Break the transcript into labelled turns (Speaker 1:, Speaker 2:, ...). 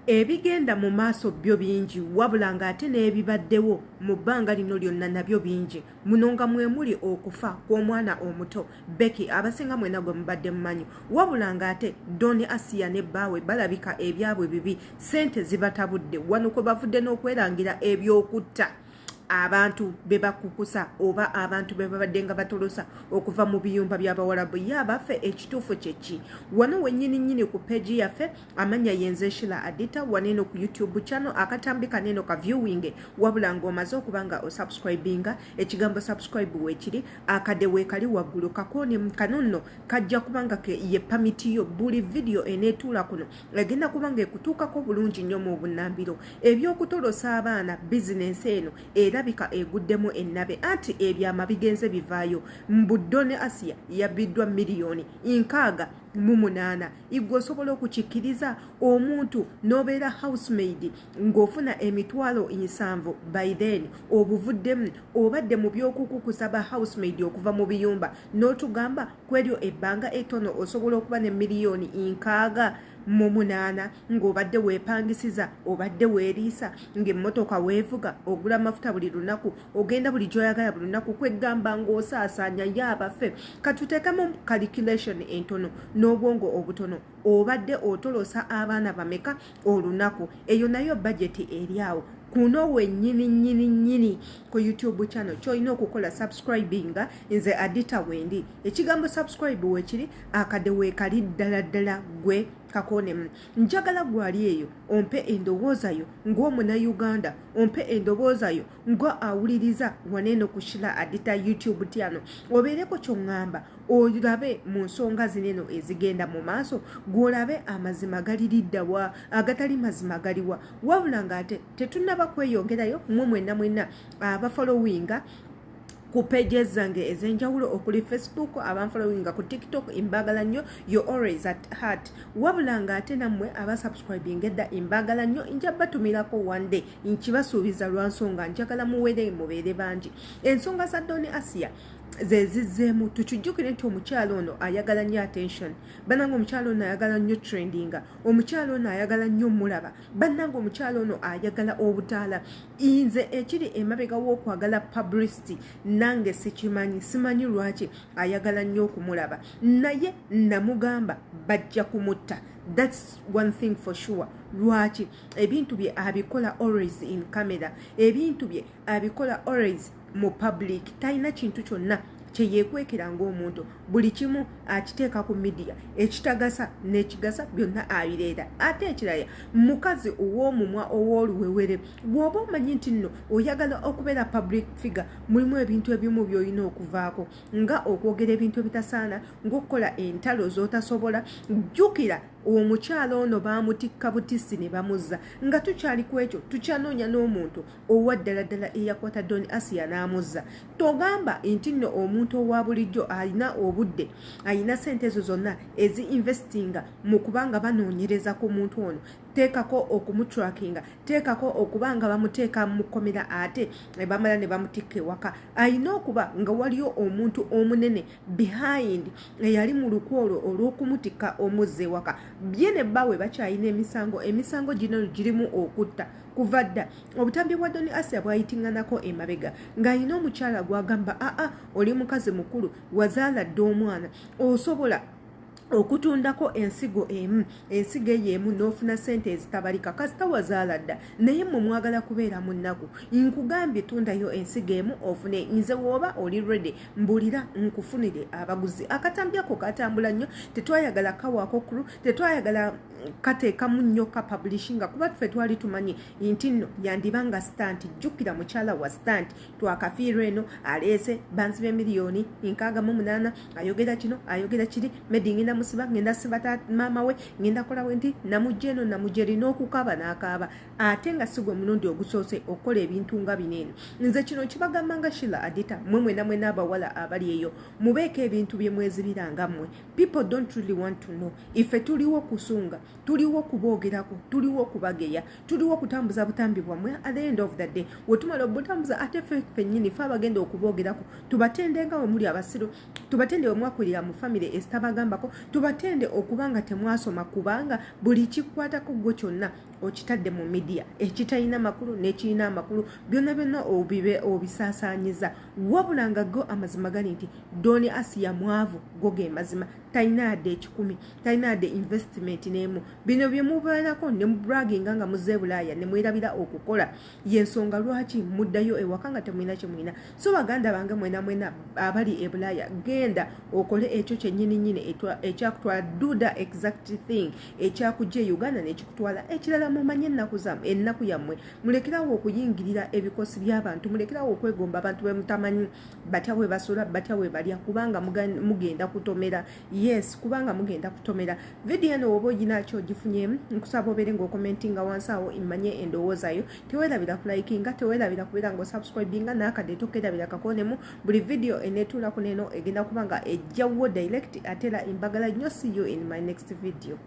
Speaker 1: Ebigenda mu maaso byo bingi wabula ng'ate n'ebibaddewo mu bbanga lino lyonna nabyo bingi. Muno nga mwe muli okufa kw'omwana omuto Becky abasinga mwena gwe mubadde mumanyi. Wabula ng'ate Don Asiya ne bbaawe balabika ebyabwe bibi, ssente zibatabudde. Wano kwe bavudde n'okwerangira eby'okutta abantu be bakukusa oba abantu be babadde nga batolosa okuva mu biyumba by'Abawarabu. Ye abaffe ekituufu kye ki? Wano wennyini nnyini ku peegi yaffe amannya yenze Shila Adita wano eno ku YouTube channel akatambi kano eno ka viewing wabula ng'omaze okuba nga osubscribinga ekigambo subscribe weekiri akade weekali waggulu kakoone kano nno kajja kuba nga ye pamiti yo buli vidiyo eneetuula kuno egenda kuba nga ekutuukako bulungi nnyo mu bunnambiro. Eby'okutolosa abaana bizinensi eno erabika eguddemu ennabe anti ebyama bigenze bivaayo mbu Don Asiya yabbiddwa 68 miliyoni. Igwe osobola okukikkiriza omuntu n'obeera housemaid ng'ofuna 70,000? By then obuvuddemu obadde mu by'okukukusa ba housemaid okuva mu biyumba n'otugamba ku eryo ebbanga ettono osobola okuba ne 68 miliyoni ng'obadde weepangisiza, obadde weeriisa, ng'emmotoka weevuga, ogula amafuta buli lunaku, ogenda buli gy'oyagala buli lunaku, kweggamba ng'osaasaanya. Ye abaffe katuteekemu calculation entono n'obwongo obutono, obadde otolosa abaana bameka olunaku? Eyo nayo bajeti eri awo kuno wennyini nnyini nnyini ku YouTube channel. Kyolina okukola, subscribinga. Nze Adita wendi, ekigambo subscribe weekiri, akade weekali ddala ddala gwe kakoonemu. Njagala gwali eyo ompe endowooza yo ng'omunayuganda, ompe endowooza yo nga awuliriza waneeno ku Shila Adita YouTube channel, obeereko kyoŋŋamba olabe mu nsonga zineno ezigenda mu maaso, gw'olabe amazima galiriddawa, agatali mazima galiwa. Wabula ng'ate tetunnaba kweyongerayo, mmwe mwenna mwenna abafollowinga ku pages zange ez'enjawulo okuli Facebook, abanfollowinga ku TikTok, mbagala nnyo, you always at heart. Wabula ng'ate nammwe abasubscribing edda, mbagala nnyo, nja batumirako one day, nkibasuubiza lwa nsonga njagala muwere mubeere bangi. Ensonga za Don Asia ze zizzeemu. Tukijjukire nti omukyalo ono ayagala nnyo attention. Bannange, omukyalo ono ayagala nnyo trendinga, omukyalo ono ayagala nnyo mulaba. Bannange, omukyalo ono ayagala obutaala. Nze ekiri emabega w'okwagala publicity nange sikimanyi, simanyi lwaki ayagala nnyo okumulaba, naye namugamba bajja kumutta. That's one thing for sure. Lwaki ebintu bye abikola always in camera, ebintu bye abikola always mu public, talina kintu kyonna kyeyeekwekera ng'omuntu, buli kimu akiteeka ku media, ekitagasa n'ekigasa byonna abireeta. Ate ekiraya mukazi ow'omumwa ow'oluwewere. Bw'oba omanyi nti nno oyagala okubeera public figure, mulimu ebintu ebimu by'olina okuvaako, nga okwogera ebintu ebitasaana, ng'okukola entalo z'otasobola. Jjukira omukyalo ono baamutikka butisi ne bamuzza. Nga tukyali ku ekyo, tukyanoonya n'omuntu owa ddala ddala eyakwata Don Asia n'amuzza. Togamba nti nno omuntu owa bulijjo alina obudde, alina sente ezo zonna ezi investinga mu kubanga banoonyereza ku muntu ono, teekako okumutrackinga, teekako okuba nga bamuteeka mu kkomera, ate ne bamala ne bamutikka ewaka. Alina okuba nga waliyo omuntu omunene behind eyali mu lukwolo olw'okumutikka omuzza ewaka. Bye ne bbaawe bakyalina emisango, emisango gino girimu okutta. Kuva dda obutambi bwa Don Asia bwayitinganako emabega ng'alina omukyala gw'agamba, "Aa, oli mukazi mukulu, wazaala dda omwana, osobola okutundako ensigo emu, ensigo eyo emu n'ofuna sente ezitabalika kasita wazaala dda." Naye mmwe mwagala kubeera mu nnaku. Nkugambye tundayo ensigo emu ofune. Nze wooba oli ready, mbulira nkufunire abaguzi. Akatambi ako katambula nnyo, tetwayagala kawaako crew, tetwayagala kateekamu nnyo ka publishinga, kuba ffe twali tumanyi nti nno yandiba nga stunt. Jjukira mukyala wa stunt, twakafiirwa eno aleese bansi be 68 miliyoni, ayogera kino, ayogera kiri, medi ngenda musiba, ngenda siba maama we, ngenda kolawe nti namujja eno namujja eri n'okukaaba n'akaaba, ate nga si gwe mulundi ogusoose okukola ebintu nga bino eno. Nze kino kibagamba nga Shila Adita, mwe mwena mwena abawala abali eyo, mubeeko ebintu bye mwezibiranga mmwe. People don't really want to know. Ife tuliwo kusunga. Tuliwo okuboogerako, tuliwo okubageya, tuliwo okutambuza butambi bwammwe. At the end of the day, wetumala obutambuza, ate ffe ffennyini fe abagenda okuboogerako. Tubatende nga we muli abasiru, tubatende we mwakulira mu famire esitabagambako, tubatende okuba nga temwasoma, kubanga buli kikwatako gwe kyonna okitadde mu media, ekitalina makulu n'ekirina amakulu, byonna byonna obibe obisaasaanyiza. Wabula nga go amazima gali nti Don Asiya mwavu, go ge mazima. Talina yadde 100, talina yadde investment n'emu. Bino bye mubeerako ne mubraginga nga muzze Bulaaya ne mwerabira okukola, yensonga lwaki muddayo ewaka nga temulina kye mulina. So baganda bange mwena mwena abali e Bulaaya, genda okole ekyo kyennyini nnyini ekyakutwala. Do the exact thing ekyakujja e Uganda nekikutwala. Ekirala, mumanye ennaku zammwe, ennaku yammwe. Mulekerawo okuyingirira ebikosi by'abantu, mulekerawo okwegomba abantu bemutamanyi batya bwe basula, batya bwe balya, kubanga mugenda kutomera. Yes, kubanga mugenda kutomera. Vidiyo eno woba oginakyo ogifunyemu, nkusaba obeere ng'okomentinga wansi awo, imanye endowoozayo. Teweerabira kulikinga, teweerabira kubeera ng'osubscribinga, n'akadde tokerabira kakonemu. Buli vidiyo eneetuula ku neeno egenda kuba nga ejjawo direct. Ate era mbagala nnyo. See you in my next video.